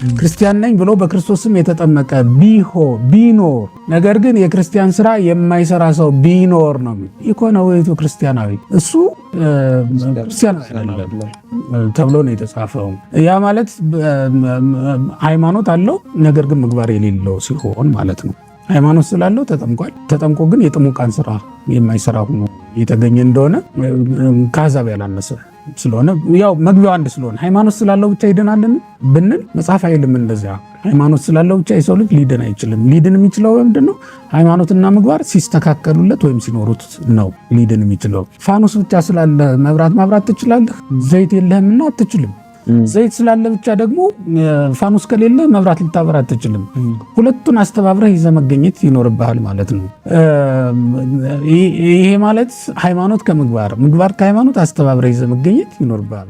ክርስቲያን ነኝ ብሎ በክርስቶስም የተጠመቀ ቢኖር ነገር ግን የክርስቲያን ስራ የማይሰራ ሰው ቢኖር ነው ኢኮነ ውእቱ ክርስቲያናዊ፣ እሱ ክርስቲያን አይደለም ተብሎ ነው የተጻፈው። ያ ማለት ሃይማኖት አለው ነገር ግን ምግባር የሌለው ሲሆን ማለት ነው። ሃይማኖት ስላለው ተጠምቋል። ተጠምቆ ግን የጥሙቃን ስራ የማይሰራ ሆኖ የተገኘ እንደሆነ ከአሕዛብ ያላነሰ ስለሆነ፣ ያው መግቢያው አንድ ስለሆነ፣ ሃይማኖት ስላለው ብቻ ይድናልን ብንል መጽሐፍ አይልም እንደዚያ። ሃይማኖት ስላለው ብቻ የሰው ልጅ ሊድን አይችልም። ሊድን የሚችለው ምንድን ነው? ሃይማኖትና ምግባር ሲስተካከሉለት ወይም ሲኖሩት ነው ሊድን የሚችለው። ፋኖስ ብቻ ስላለ መብራት ማብራት ትችላለህ? ዘይት የለህምና አትችልም። ዘይት ስላለ ብቻ ደግሞ ፋኖስ ከሌለ መብራት ልታበራ አትችልም። ሁለቱን አስተባብረህ ይዘህ መገኘት ይኖርብሃል ማለት ነው። ይሄ ማለት ሃይማኖት ከምግባር፣ ምግባር ከሃይማኖት አስተባብረህ ይዘህ መገኘት ይኖርብሃል።